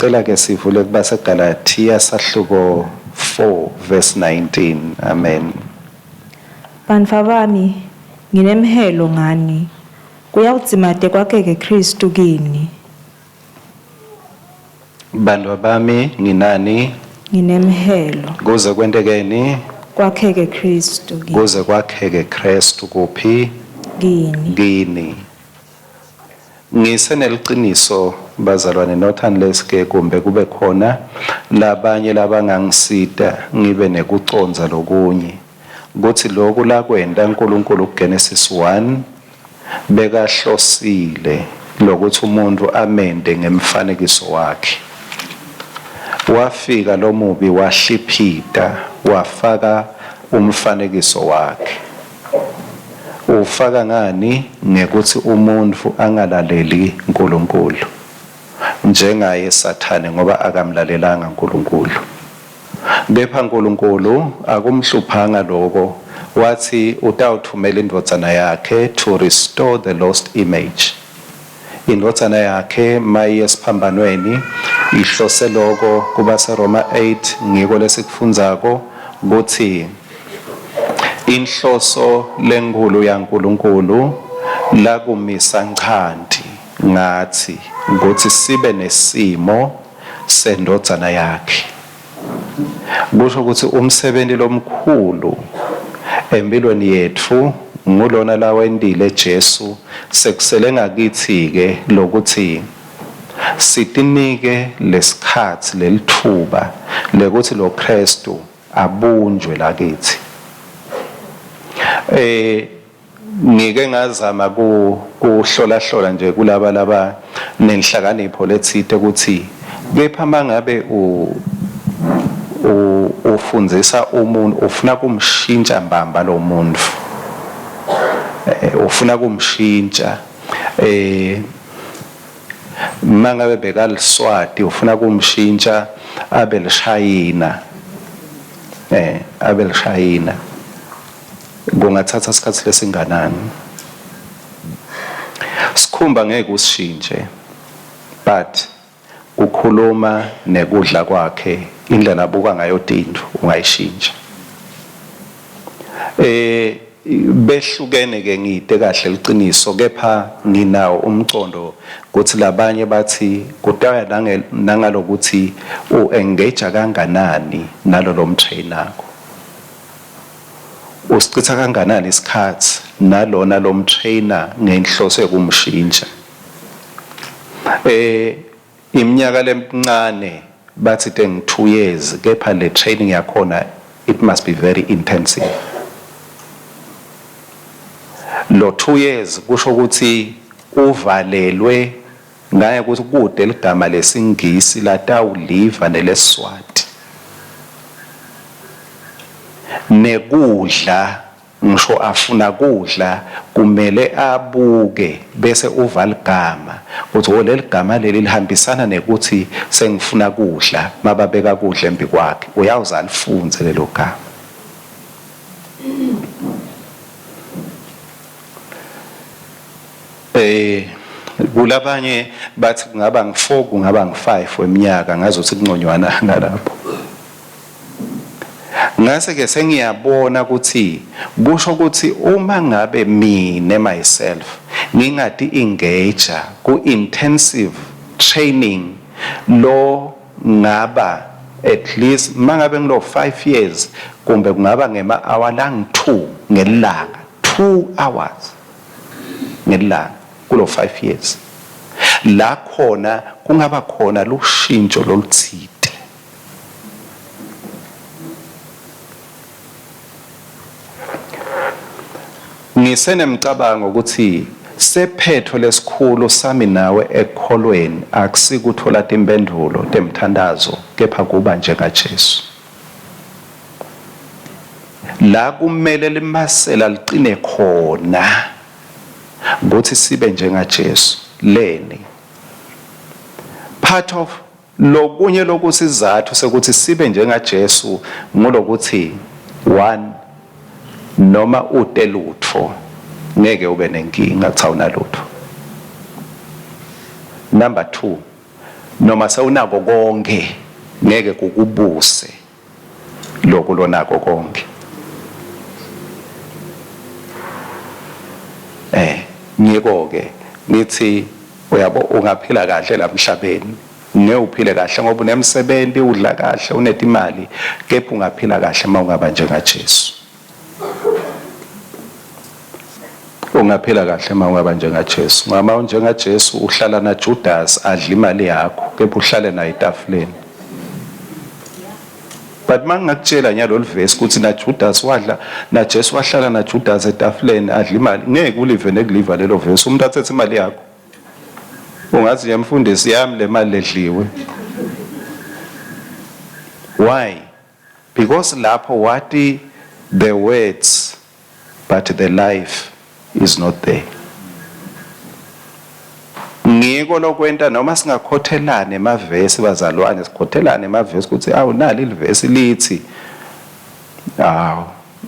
Ngicela ke sivule kubaseGalatia sahluko 4 verse 19. Amen. Bantfwabami, nginemhelo ngani, kuyawudzimate kwakheke Khristu kini. Bantfwabami, nginani? Nginemhelo. Kuze kwentekeni? Kwakheke Khristu kini. Kuze kwakheke Khristu kuphi? Kini. Kini. Ngiseneliciniso bazalwane not unless ke kumbe kube khona labanye labangangisita ngibe nekucondza lokunye kutsi loku lakwenta uNkulunkulu kuGenesis 1 bekahlosile lokuthi umuntu amente ngemfanekiso wakhe. Wafika lomubi wahliphita wafaka umfanekiso wakhe. Ufaka ngani? Ngekutsi umuntfu angalaleli Nkulunkulu. Njengaye Sathane ngoba akamlalelanga Nkulunkulu. Kepha Nkulunkulu akumhluphanga loko, watsi utawuthumela indvodzana yakhe to restore the lost image. Indvodzana yakhe mayiye esiphambanweni ihlose loko kubaseRoma 8 ngiko lesikufundzako kutsi inhloso lenkhulu yaNkulunkulu lakumisa nchanti ngatsi kutsi sibe nesimo sendvodzana yakhe. Kusho kutsi umsebenti lomkhulu empilweni yetfu ngulona lawentile Jesu sekusele ngakithi-ke lokuthi sitinike lesikhatsi lelitfuba lekuthi lo Kristu abunjwe lakithi. Eh ngike ngazama kuhlolahlola nje kulaba laba nenhlakanipho letsite ukuthi kepha mangabe ufundzisa umuntu ufuna kumshintsha mbamba lo muntu, ufuna kumshintsha, mangabe bekaliswati ufuna kumshintsha abe lishayina, abe lishayina, kungathatha isikhathi lesinganani? Sikhumba ngeke usishintshe, but kukhuluma nekudla kwakhe, indlela abuka ngayo tintfo ungayishintsha. Behlukene ke ngite kahle liciniso, kepha nginawo umcondo kutsi labanye bathi kutaya nangalokuthi u-engage kanganani nalolo mtrainako, usicitha kanganani isikhatsi nalona lomtrainer ngenhloso yokumshintsha. Iminyaka lemncane bathi tengi 2 years, kepha le training yakhona it must be very intensive. Lo 2 years kusho ukuthi uvalelwe ngaye ukuthi kude ligama lesingisi latawuliva nelesiswati nekudla, ngisho afuna kudla kumele abuke bese uva ligama ukuthi oh leli gama leli lihambisana nekuthi sengifuna kudla, mababeka kudla embi kwakhe uyawuze alifundze lelo gama. Kulabanye bathi kungaba ngu-4 kungaba ngu-5 weminyaka, ngazuthi kungconywana nalapho. Ngase ke sengiyabona ukuthi kusho ukuthi uma ngabe mine myself ngingati engage ku intensive training lo ngaba at least mangabe ngilo 5 years kumbe kungaba ngema hour lang 2 ngelanga, 2 hours ngelanga kulo 5 years, la khona kungaba khona lushintsho lolutsite. Ngisenemcabango ukuthi sephetho lesikhulu sami nawe ekukholweni akusikuthola timpendulo temthandazo, kepha kuba njengaJesu. La kumele limasela licine khona ukuthi sibe njengaJesu. Leni part of lokunye lokusizathu sekuthi sibe njengaJesu ngulokuthi one, noma ute lutfo ngeke ube nenkinga kuthi awunalutfo. Number 2, Noma sewunako konke ngeke kukubuse lokhu lonako konke. Ngiko ke ngithi uyabo ungaphila kahle la emhlabeni, ngeke uphile kahle ngoba unemsebenzi, udla kahle, unetimali, kepha ungaphila kahle uma ungaba njengaJesu. Ungaphila kahle uma ungaba njengaJesu. Ngoba uma unjengaJesu uhlala naJudas adla imali yakho, kepha uhlale naye etafuleni. But mangingakutshela nyalolu verse ukuthi naJudas wadla, naJesu wahlala naJudas etafuleni adla imali, ngeke ulive nekuliva lelo verse. Umuntu athethe imali yakho. Ungathi nje mfundisi yami le mali ledliwe. Why? Because lapho wati the words but the life is not there. Ngiko lokwenta noma singakhothelana emavesi bazalwane, sikhothelane emavesi ukuthi awu nali livesi lithi awu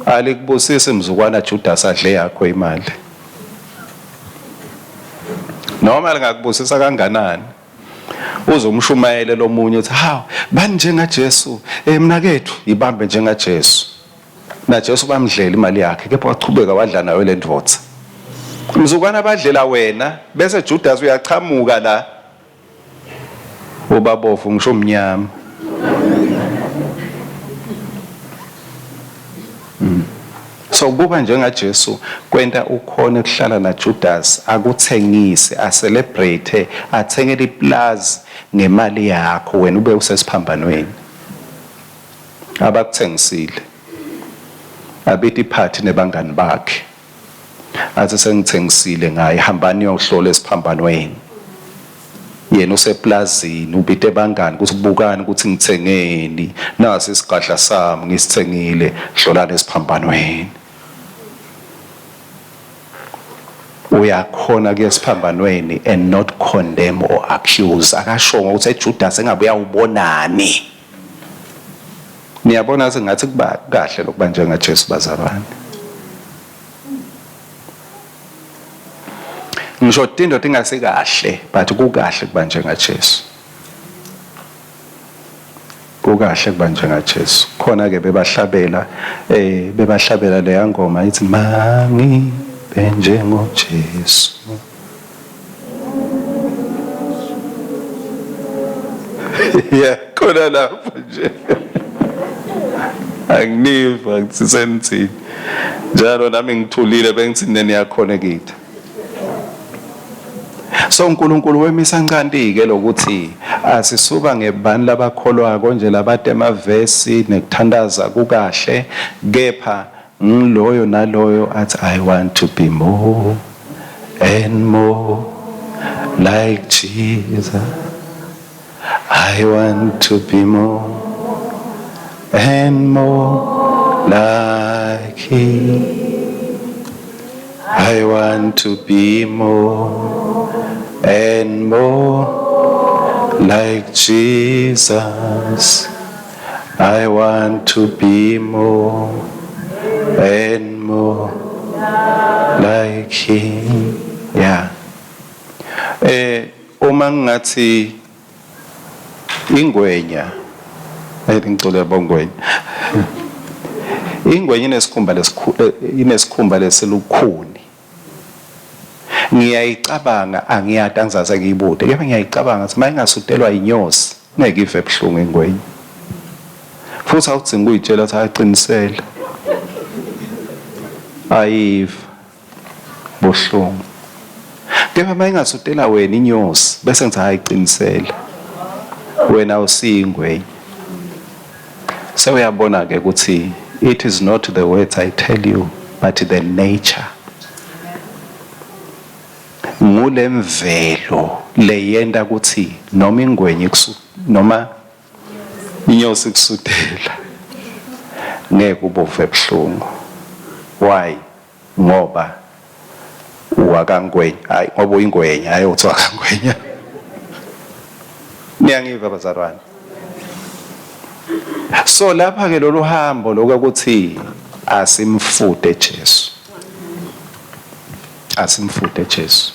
alikubusisi mzukwana Judas adle yakho imali. Noma lingakubusisa kanganani uze umshumayele lomunye uthi hawu bani njengaJesu, mnakethu ibambe njengaJesu. NaJesu bamdlela imali yakhe kepha wachubeka wadla nayo le ndvodza. Mzukwana badlela wena bese Judas uyachamuka la ubabovu ngisho umnyama. So kuba njengaJesu kwenta ukhone kuhlala naJudas akuthengise, acelebrate, athengele iplazi ngemali yakho wena ube usesiphambanweni. Abakuthengisile abiti iphathi nebangani bakhe athi sengithengisile ngaye, hambani niyohlola esiphambanweni. Yena useplazini ubite bangani ukuthi bukani ukuthi ngithengeni, nasi isigadla sami ngisithengile, hlolani esiphambanweni. Uyakhona kuya esiphambanweni and not condemn or accuse. Akashongo ukuthi eJudas engabe uyawubonani. Niyabona sengathi kuba kahle lokuba njengaJesu bazalwane. Ngisho tinto tingasikahle but kukahle kuba njengaJesu. Kukahle kuba njengaJesu. Khona ke bebahlabela bebahlabela leya ngoma ithi mangi benjengoJesu. Yeah, khona lapho nje. Anginiva ngithi senithini. Njalo nami ngithulile bengithi neniyakhona kithi. So uNkulunkulu wemisa ncanti-ke lokuthi asisuka ngebani labakholwako nje labade emavesi nekuthandaza kukahle, kepha ngiloyo naloyo athi I want to be more and more like Jesus. I want to be more and more like him. I want to be more and more like Jesus. I want to be more and more like him. Yeah. Uma ngingathi ingwenya, ngicela bongwenya. Ingwenya inesikhumba lesikhulu, inesikhumba lesilukhuni. Ngiyayicabanga angiyati angizaze ngiyibude, kepha ngiyayicabanga ukuthi mayingasutelwa inyosi ngeke ive ebuhlungu ingwenya. Futhi awudzingi ukuyitshela ukuthi aqinisele. Ayiva buhlungu. Kepha mayingasutela wena inyosi bese ngithi hayi qinisela. Wena awusiyingwenya. Sewuyabona ke ukuthi it is not the words I tell you but the nature. Ngulemvelo leyenta ukuthi noma ingwenya noma inyosi kusudela ngeke ubuve ebuhlungu. Why? Ngoba uwakangwenya. Hayi ngoba uyingwenya, hayi uthi wakangwenya. Niyangiva bazalwane? So lapha ke lolu hambo lokuthi asimfude Jesu. Asimfude Jesu.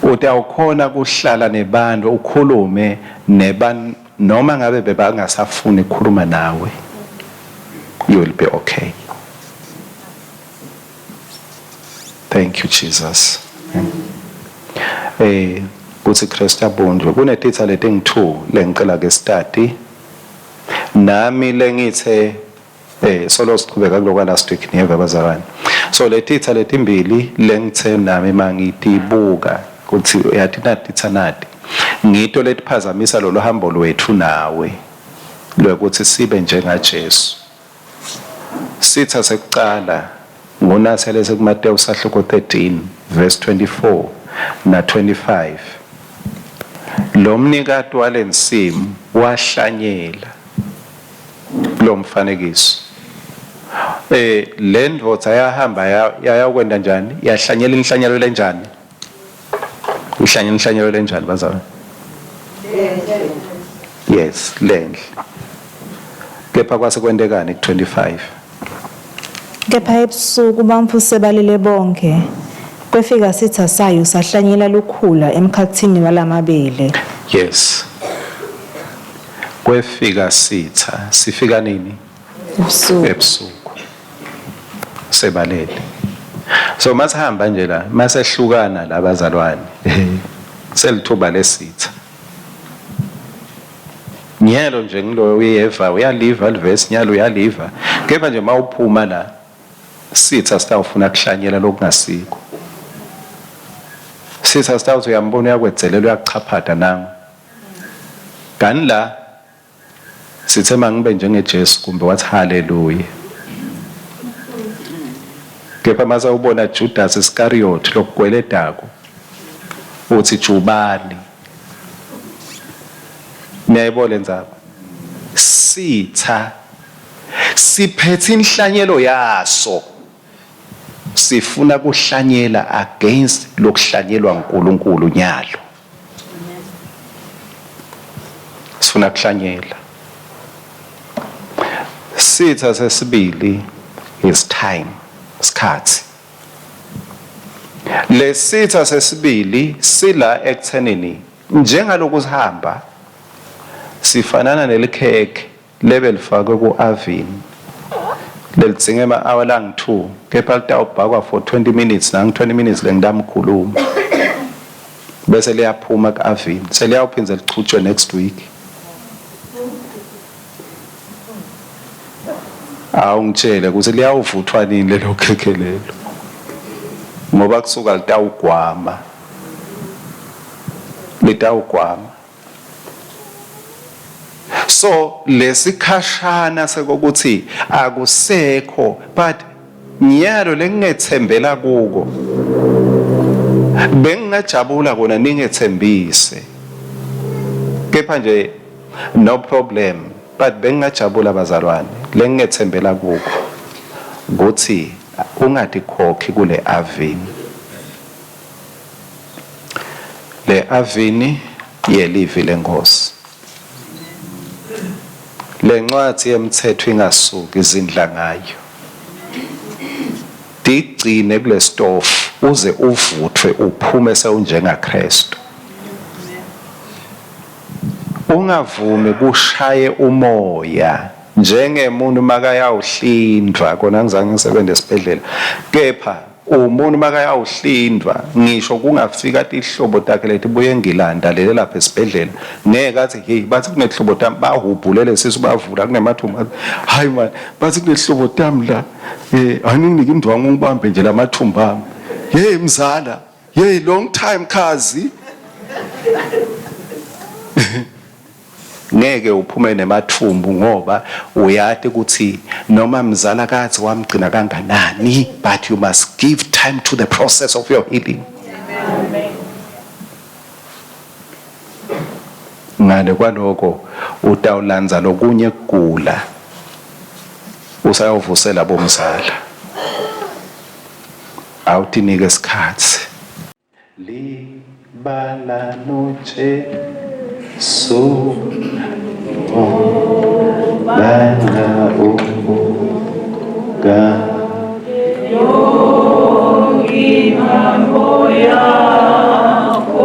Utawukhona kuhlala nebantu ukhulume neban noma ngabe bebangasafuni ukukhuluma nawe, you will be okay. Thank you, Jesus. Kuthi Kristu abundwe kunetitha letingu-2 lengicela ke study nami lengithe solo sichubeka kulokwa last week, niyeva bazalwane? So letitha letimbili lengithe nami mangitibuka kuthi uyathi natitha nati ngito letiphazamisa lolu hambo lwethu nawe lwekuthi sibe njengaJesu. Sitha sekucala ngunase lese kuMateyu sahluko 13 verse 24 na 25. Lo mnikati walensimu wahlanyela lo mfanekiso. Le ndvodza yahamba yayakwenta njani? Yahlanyela inhlanyelo lenjani? Ihlanyela inhlanyelo lenjani, bazalwane? Yes, lenhle. Kepha kwase kwentekani ku-25? Kepha ebusuku bantfu sebalele bonke, kwefika sitha sayo sahlanyela lukhula emkhatsini walamabele. Yes, kwefika sitha. Sifika nini? Ebusuku. Ebusuku sebalele. So masihamba nje la, masehlukana labazalwane, selithuba lesitha. Nyalo nje ngiloyo uyeva, uyaliva livesi nyalo, uyaliva. Kepha nje mawuphuma la, sitha sitawufuna kuhlanyela lokungasiko. Sitha sitawuthi uyambona, uyakwedzelela, uyakuchaphata nangu kani la. Sithe mangibe njengeJesu kumbe wathi haleluya. Kepha mase ubona Judas Iscariot lokukweledako, uthi jubani. Niyayibona lendzaba? Sitha siphethe inhlanyelo yaso, sifuna kuhlanyela against lokuhlanyelwa uNkulunkulu. Nyalo sifuna kuhlanyela. Sitha sesibili is time, sikhathi. Lesitha sesibili sila ekuthenini njengaloku sihamba sifanana nelikhekhe lebe lifakwe ku-oven lelidzinga ema-hour langu-2, kepha litawubhakwa for 20 minutes. Nangu 20 minutes lengitamkhuluma bese liyaphuma ku-oven, seliyawuphindze lichutshwe next week. Awungitshele ukuthi liyawuvuthwa nini lelo khekhe lelo, ngoba kusuka litawugwama, litawugwama. So lesikhashana sekokuthi akusekho, but nyalo lengingethembela kuko, bengingajabula kona ningethembise, kepha nje no problem, but bengingajabula bazalwane. Lengingethembela kuko ukuthi ungatikhokhi kule oven, le oven yelivi lenkosi. Lencwadi yemthetho ingasuki izindla ngayo, tigcine kule stofu uze uvuthwe uphume sewunjenga Kristu. Ungavumi kushaye umoya njengemuntu makayawuhlindwa. Kona ngizange ngisebenze esibhedlela, kepha umuntu makayawuhlindwa, ngisho kungafika tihlobo takhe letibuye eNgilanda lele lapha esibhedlela, ngeke athi, "Hey, bathi kunehlobo tami." Bahubhulele sisu, bavula, kunemathumba. "Hayi man, bathi kunehlobo tami la, aninginike indwangu ngibambe nje lamathumba ami. Hey mzala, hey, long time khazi." Ngeke uphume nemathumbu, ngoba uyati ukuthi noma mzala kathi wamgcina kanganani, but you must give time to the process of your healing. Ngale kwaloko utawulandza lokunye kugula usayovusela bomzala. Awutinike isikhathi. Libala noJesu bana ubuka. Yonke imhambo yakho.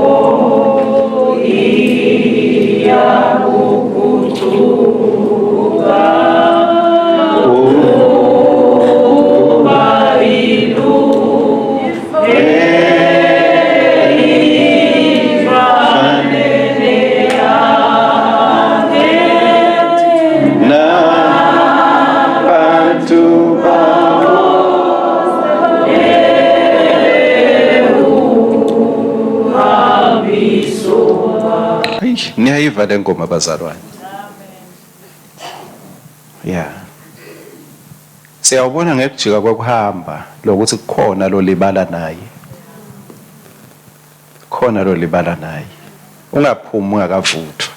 Niyayiva le ngoma bazalwane. Yeah. Siyawubona ngekujika kwekuhamba lokuthi kukhona lolibala naye. Khona lolibala naye. Ungaphumi ungakavuthwa.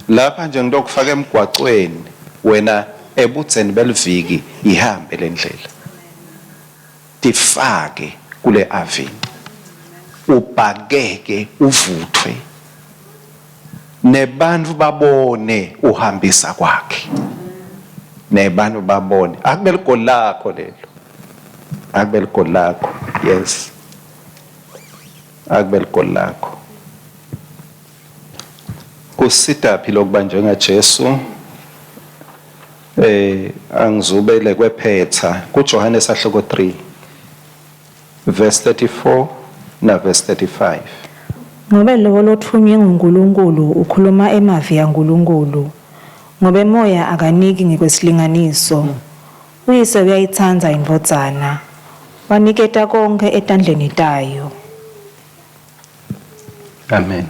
Lapha nje ngitokufaka emgwacweni wena ebudzeni beliviki ihambe lendlela. Tifake kule oven. Ubhakeke uvuthwe. Nebantfu babone uhambisa kwakhe. Nebantfu babone. Akube ligoli lakho lelo. Akube ligoli lakho. Yes. Akube ligoli lakho. Kusitaphi lokuba njengaJesu? Angizubele kwephetha kuJohane sahluko 3 verse 34 na verse 35. Ngobe lowo lotfunywe nguNkulunkulu ukhuluma emavi aNkulunkulu, ngobe Moya akaniki ngekwesilinganiso. Uyise uyayitsandza iNdvodzana, waniketa konkhe etandleni tayo. Amen.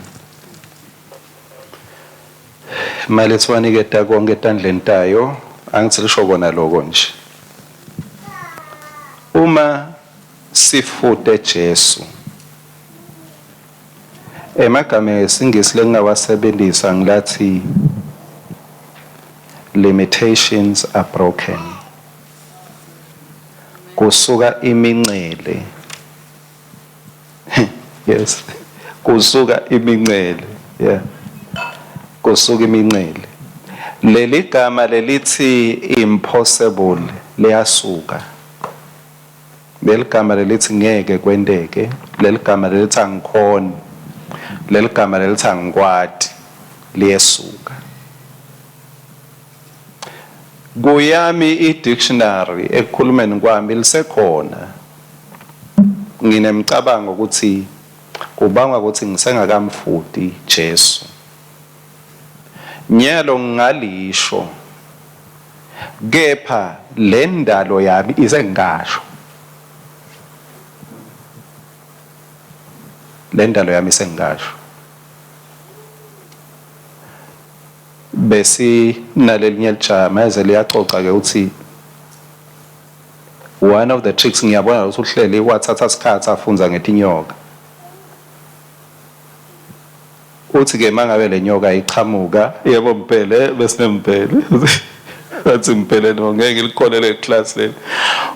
Malethi waniketa konke etandleni tayo, angithi lisho kona lokho nje. Uma sifute Jesu, emagama esiNgisi lengingawasebenzisa ngilathi limitations are broken. Kusuka imincele. Yes. Kusuka imincele. Yeah. Kusuka imincele. Leli gama lelithi impossible liyasuka. Leli gama lelithi ngeke kwenteke, leli gama lelithi angikhoni, leli gama lelithi angikwati liyesuka. Kuyami i-dictionary ekukhulumeni kwami lisekhona. Nginemcabango ukuthi kubangwa ukuthi ngisengakamfuti Jesu. Nyalo ngingalisho kepha le ndalo yami isengasho. Le ndalo yami isengasho. Besinalelinye lijama eze liyaxoxa ke uthi one of the tricks ngiyabona ukuthi uhleli wathatha isikhathi afunza ngetinyoka. Uthi ke mangabe le nyoka iqhamuka, yebo Mbhele, besinembhele. Bathi Mbhele no ngeke ngilikhone le class leli.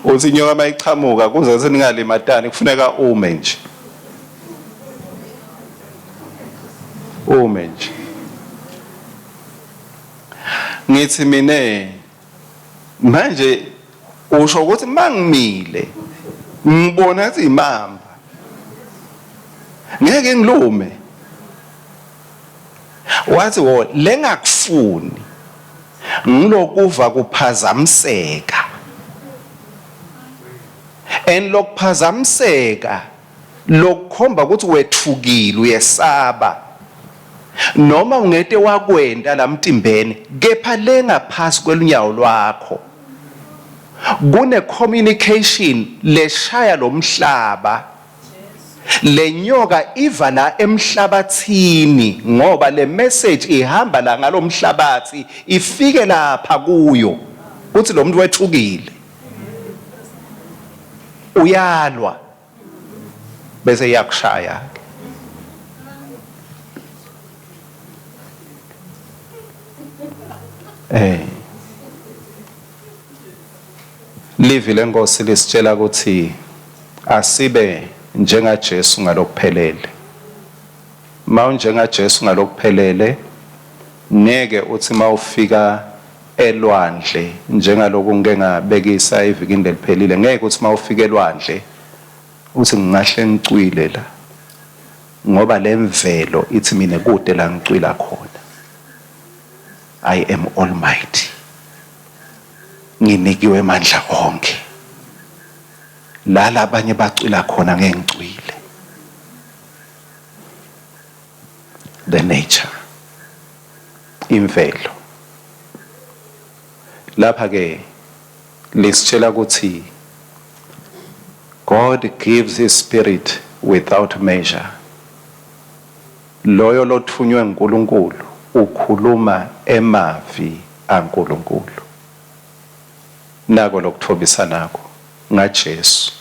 Uthi inyoka mayiqhamuka kuze seningalimatani kufuneka ume nje. Ume nje. Ngithi mina manje usho ukuthi mangimile ngibona ukuthi imamba ngeke ngilume. Wathi wo lengakufuni ngilokuva kuphazamiseka. And lokuphazamiseka lokukhomba ukuthi wethukile uyesaba noma ungete wakwenta lamtimbeni kepha lengaphasi kwelunyawo lwakho kune communication leshaya lomhlaba lenyoka iva la emhlabathini ngoba le message ihamba la ngalomhlabathi ifike lapha kuyo uthi lo muntu wethukile uyalwa bese iyakushaya ke. Livi lenkosi lisitshela ukuthi asibe njengaJesu ngalokuphelele. MawunjengaJesu ngalokuphelele ngeke uthi mawufika elwandle njengaloku ngike ngabekisa evikini leliphelile, ngeke uthi mawufika elwandle uthi ngingahle ngicwile la ngoba lemvelo ithi mina kude la ngicwila khona. I am almighty. Nginikiwe amandla onke. La labanye bacwila khona ngeke ngicwile. The nature. Imvelo. Lapha ke lisitshela ukuthi God gives his spirit without measure. Loyo lothunywe nguNkulunkulu ukhuluma emavi aNkulunkulu. Nako lokutfobisa nako ngaJesu.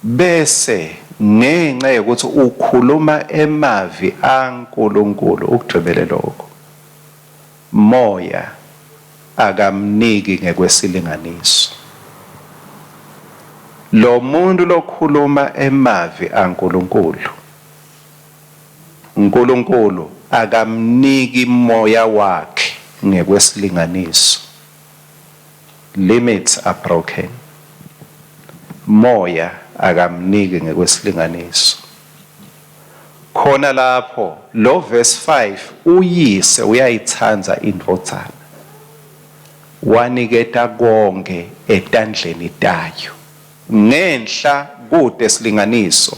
Bese ngenxa yokuthi ukhuluma emavi aNkulunkulu ukudvwebele lokho. Moya akamniki ngekwesilinganiso. Lo muntu lokhuluma emavi aNkulunkulu, uNkulunkulu akamniki moya wakhe ngekwesilinganiso. Limits are broken. Moya akamniki ngekwesilinganiso. Khona lapho lo verse 5 uyise uyayitsandza indvodzana waniketa konke etandleni tayo. Ngenhla kute silinganiso,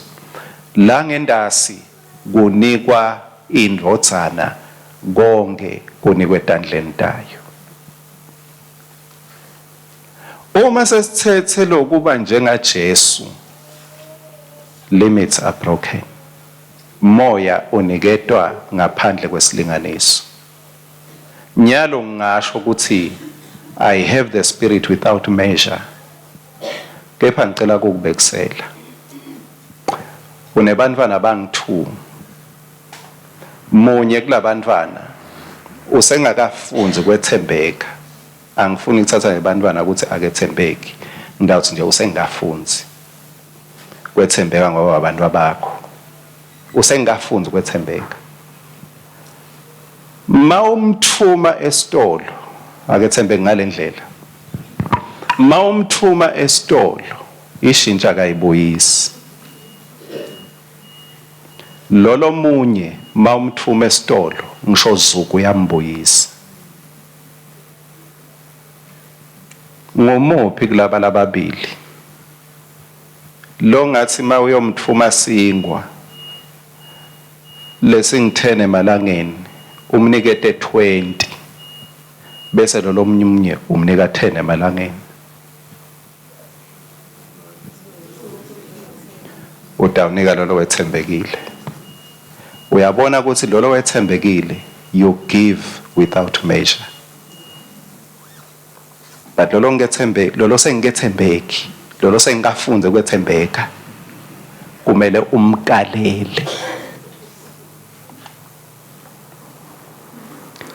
la ngendasi kunikwa indvodzana konke kunikwe etandleni tayo. Uma sesithethe lokuba njengaJesu, limits are broken. Moya uniketwa ngaphandle kwesilinganiso. Nyalo ngingasho ukuthi I have the spirit without measure. Kepha ngicela ukukubekisela. Unebantfwana bangu-2. Munye kulabantfwana usengakafundzi kwetsembeka. Angifuni kuthatha nebantfwana ukuthi akethembeki. Ngitawuthi nje usengakafundzi kwetsembeka ngoba abantu abakho. Usengakafundzi kwetsembeka. Mawumthuma esitolo akethembeki ngalendlela. Mawumthuma esitolo ishintsha akayibuyisi. Lolo munye mawumthuma esitolo ngisho zuku uyambuyisa. Ngumuphi kulaba lababili longatsi mawuyomtfuma sinkwa lesingu-10 emalangeni umnikete 20 bese lo lomunye umnika 10 emalangeni? Utawunika lolo wetsembekile. Uyabona ukuthi lolo wetsembekile, you give without measure. But lolo ngethembe lolo sengikethembeki, lolo sengikafunze kwethembeka, kumele umkalele.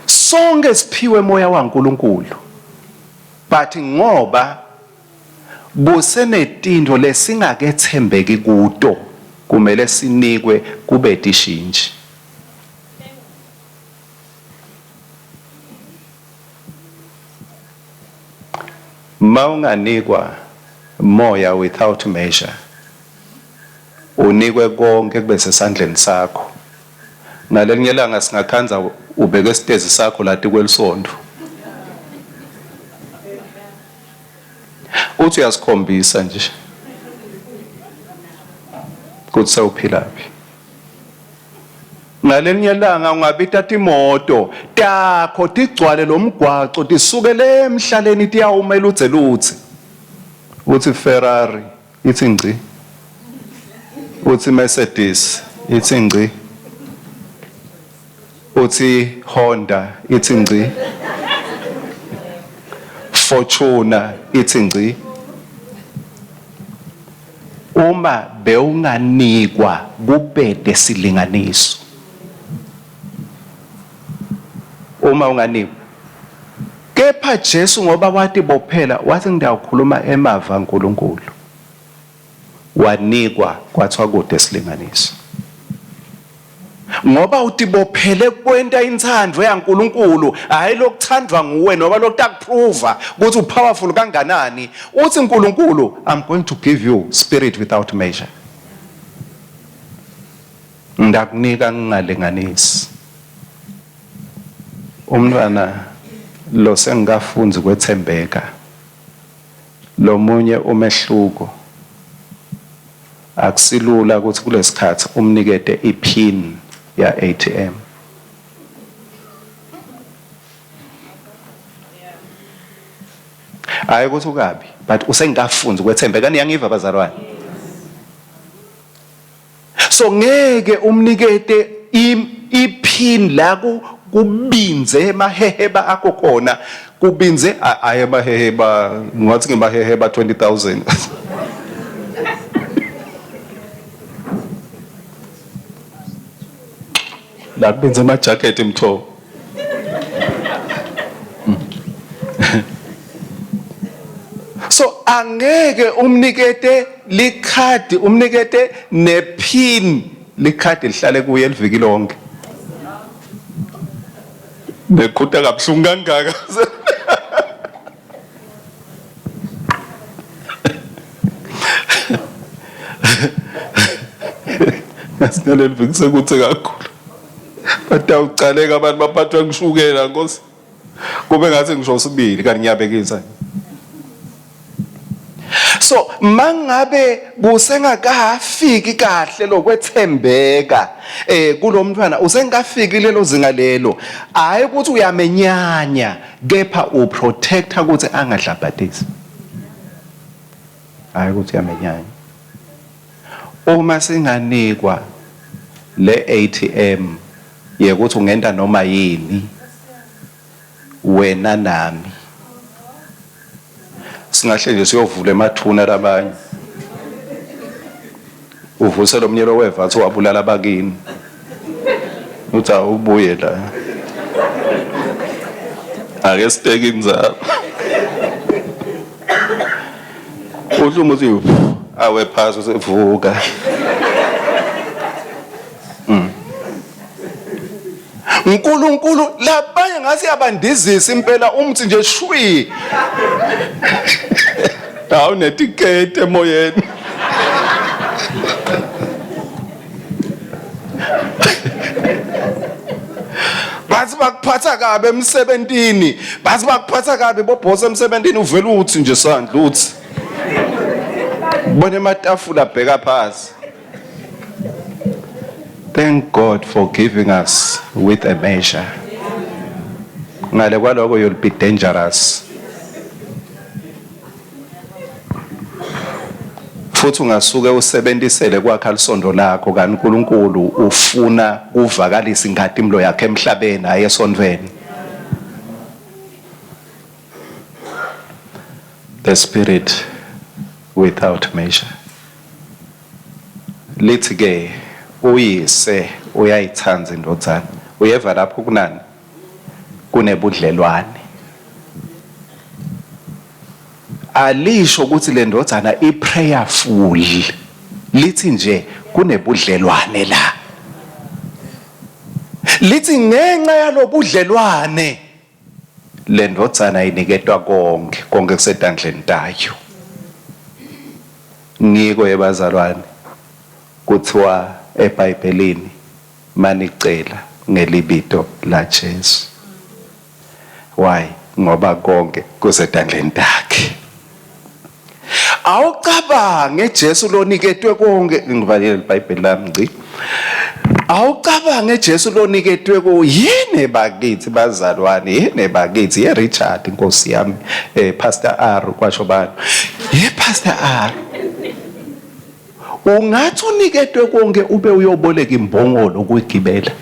Sonke siphiwe moya waNkulunkulu, but ngoba kusenetintfo lesingakethembeki kuto kumele sinikwe kube tishintshi. Mawunganikwa moya without measure, unikwe konke kube sesandleni sakho. Ngalelinye ilanga singakhandza ubeke esitezi sakho lati kwelisontfo. Uthi uyasikhombisa nje ukuthi sewuphilaphi. Ngalelinye ilanga ungabita timoto takho tigcwale lo mgwaco tisuke le emhlaleni tiyawuma eludze ludze. Uthi Ferrari ithi ngci. Uthi Mercedes ithi ngci. Uthi Honda ithi ngci. Fortuner ithi ngci. Uma bewunganikwa kubede silinganiso. Uma unganikwa. Kepha Jesu ngoba watibophela wathi ngiyawukhuluma emava aNkulunkulu. Wanikwa kwathiwa kude silinganiso. Ngoba utibophele kwenta intsandvo yaNkulunkulu, hayi lokuthandwa nguwe noma lokutakuprova ukuthi upowerful kanganani. Uthi uNkulunkulu, I'm going to give you spirit without measure. Ndakunika ngingalinganisi. Umntwana lo sengikafunzi kwethembeka. Lomunye umehluko, akusilula ukuthi kulesikhathi umnikete ipin ya ATM. Hayi ukuthi ukabi, but usengikafunzi ukwethembeka. Niyangiva bazalwane? So ngeke umnikete ipin la kubinze emaheheba akho khona, kubinze aye emaheheba, ngathi ngemaheheba 20000. La kubinze emajaketi mtho. So angeke umnikete likhadi, umnikete nepin, likhadi lihlale kuye liviki lonke. Nekhuta kabuhlungu kangaka. Ngasinaleli viki sekuthe kakhulu. Batawucaleka abantu baphathwa ngishukela Nkosi. Kube ngathi ngisho sibili kanti ngiyabekisa. So mangabe kusengakafiki kahle lokwethembeka eh kulomntwana, usengakafiki lelo zinga lelo, hayi ukuthi uyamenyanya, kepha uprotector ukuthi angadlabhatisi, hayi ukuthi uyamenyanya. Uma singanikwa le ATM yekuthi ungenta noma yini wena nami, singahle nje siyovula emathuna labanye, uvuse lo mnyelo weva athi wabulala abakini, uthi awubuye la, ake siteke inzalo. Uthi uma uthi awe phasi, usevuka. uNkulunkulu labanye ngathi yabandizisa impela, umthi nje shwi, hawu, netiketi emoyeni. Bathi bakuphatha kabi emsebentini, bathi bakuphatha kabi bobhosa emsebentini, uvela uthi nje sandla, uthi bona ematafula bheka phasi. Thank God for giving us with a measure. Ngale kwaloko you'll be dangerous. Futhi ungasuke usebenzisele kwakha lisondo lakho, kanti uNkulunkulu ufuna kuvakalisa inkatimlo yakhe emhlabeni, hayi esontweni. The spirit without measure. Lithi ke uyise uyayithanda indodana. Uyeva lapho kunani? Kunebudlelwane. Alisho ukuthi le ndodana i-prayerful, lithi nje kunebudlelwane la. Lithi ngenxa yalobudlelwane le ndvodzana iniketwa konke, konke kusetandleni tayo. Ngiko ebazalwane kuthiwa eBhayibhelini manicela ngelibito la Jesu. Why? Ngoba konke kusetandleni takhe. Awucabange Jesu loniketwe konke, ngivalile iBhayibheli lami ngci. Awucabange Jesu loniketwe ko yini bakithi bazalwane, yini bakithi ye Richard inkosi yami, eh Pastor R kwasho bani. Ye Pastor R. Ungathi uniketwe konke ube uyoboleka imbongolo ukuyigibela.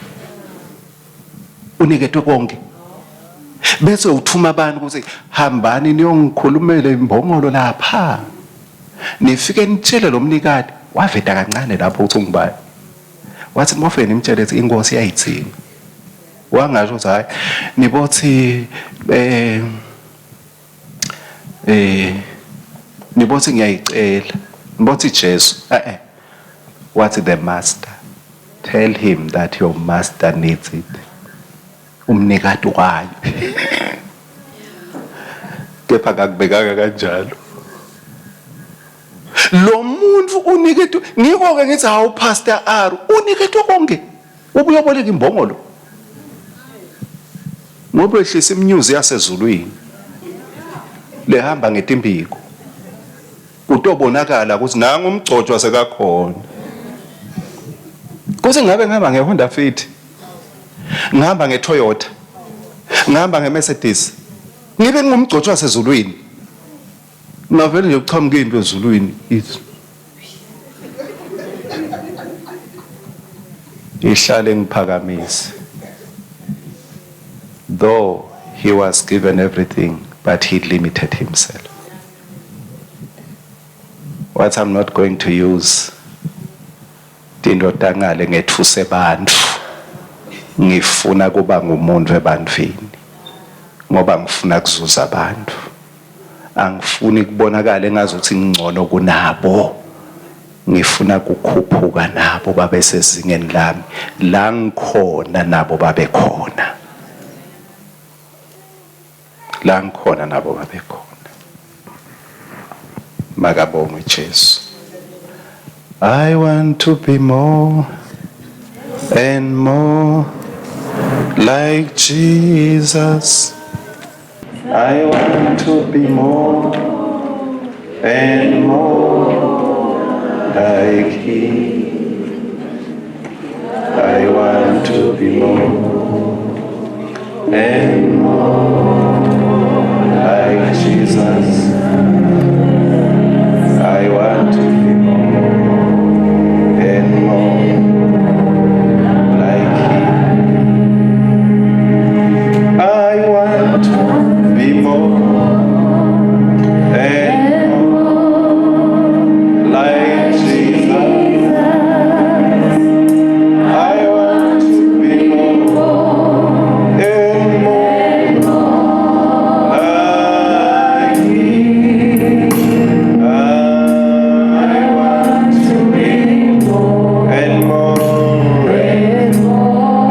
Uniketwe konke. Bese uthuma abantu ukuthi hambani niyongikhulumela imbongolo lapha. Nifike nitshele lo mnikati, waveta kancane lapho ukuthi ungubani. Wathi mofike nimtshele ukuthi inkosi yayithini. Wangasho ukuthi hayi nibothi eh eh nibothi ngiyayicela, nibothi Jesu, eh eh wathi the master, tell him that your master needs it. Umnikati wayo. Kepha akakubekanga kanjalo. Lo muntu uniketwe, ngiko ke ngithi hawu Pastor R, uniketwe konke. Ubuye uboleka imbongolo. Ngoba ehlisa iminyuzi yasezulwini. Lehamba ngetimpiko. Kutobonakala ukuthi nangu umgcotshwa sekakhona. Kuthi ngabe ngihamba ngeHonda Fit. Ngihamba ngeToyota. Ngihamba ngeMercedes. Ngibe ngumgcotshwa wasezulwini. Ngavele nje kuqhamuka into ezulwini ithi. Ihlale ngiphakamise. Though he was given everything, but he limited himself. What I'm not going to use tinto tangale ngethuse bantfu, ngifuna kuba ngumuntu ebantfwini ngoba ngifuna kuzuza abantu, angifuni kubonakala engazuthi ngingcono kunabo, ngifuna kukhuphuka nabo babe sezingeni lami, la ngikhona nabo babe khona, la ngikhona nabo babe khona. Makabongwe Jesu. I want to be more and more like Jesus. I want to be more and more like him. I want to be more and more like Jesus. I want to be more and more like him. I want to be more and more like Jesus. I want to be more and more like him. I want to be more and more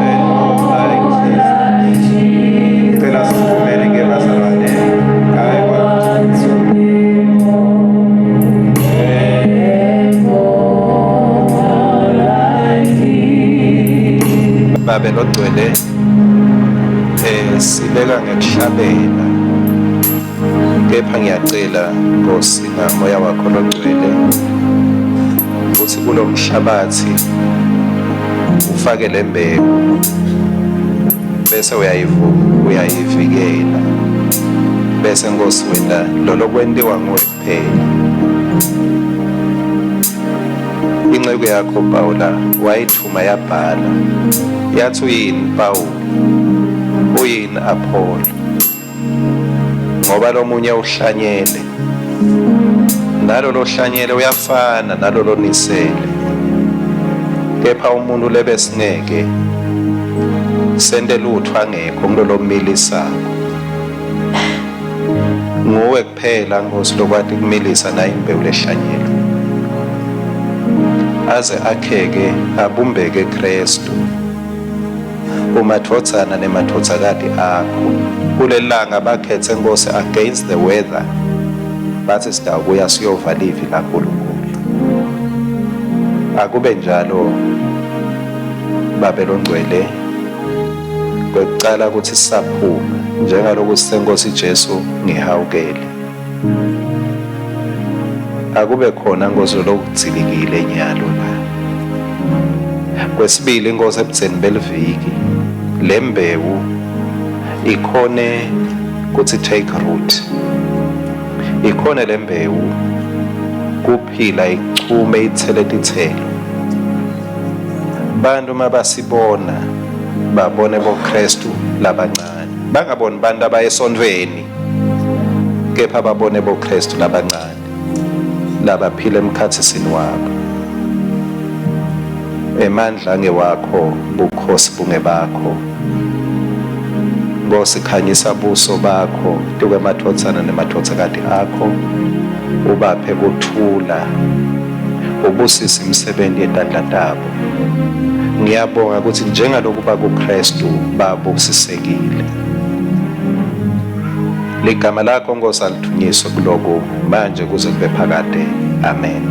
and more like Jesus. Cela sivumele ke bazalwane. I want to be more and more like him. Babe logcwele, sibeka ngekuhlabela, kepha ngiyacela Nkosi ngamoya wakho logcwele ukuthi kulomhlabathi ufake lembewu bese uyayivuka uyayivikela, bese Nkosi wena lolo kwentiwa nguwe kuphela. Inceku yakho Pawula wayithuma yabhala yathi, "Uyini Pawula? Uyini Apollo? Ngoba lomunye uhlanyele, nalolo hlanyele uyafana nalolo nisele, kepha umuntu lebesingeke sente lutho angekho kulolo milisako. Nguwe kuphela Nkosi lokwati kumilisa nayo imbewu lehlanyelwe aze akheke abumbeke Kristu umadvodzana nemadvodzakati akho. Kulelanga bakhethe Nkosi against the weather, bathi sitawubuya siyova livi laNkulunkulu. Akube njalo, Babe longcwele. Kwekucala ukuthi sisaphuma njengaloku sisenkosi Jesu ngihawukele, akube khona Nkosi lokudzilikile nyalo la. Kwesibili Nkosi, ebudzeni beliviki lembewu ikhone kuthi take root, ikhone lembewu kuphila, ichume, ithele tithelo. Bantu mabasibona babone boKristu labancane, bangaboni bantu abayesontweni, kepha babone boKristu labancane labaphila emkhatsisini wabo. Emandla ngewakho, bukhosi bungebakho Nkosi. Khanyisa buso bakho tukwemadvodzana nemadvodzakati akho, ubaphe kuthula, ubusise imisebenzi yetandla tabo. Ngiyabonga ukuthi njengaloku bakuKristu babusisekile. Ligama lakho Nkosi alidvunyiswe kuloku manje kuze kube phakade. Amen.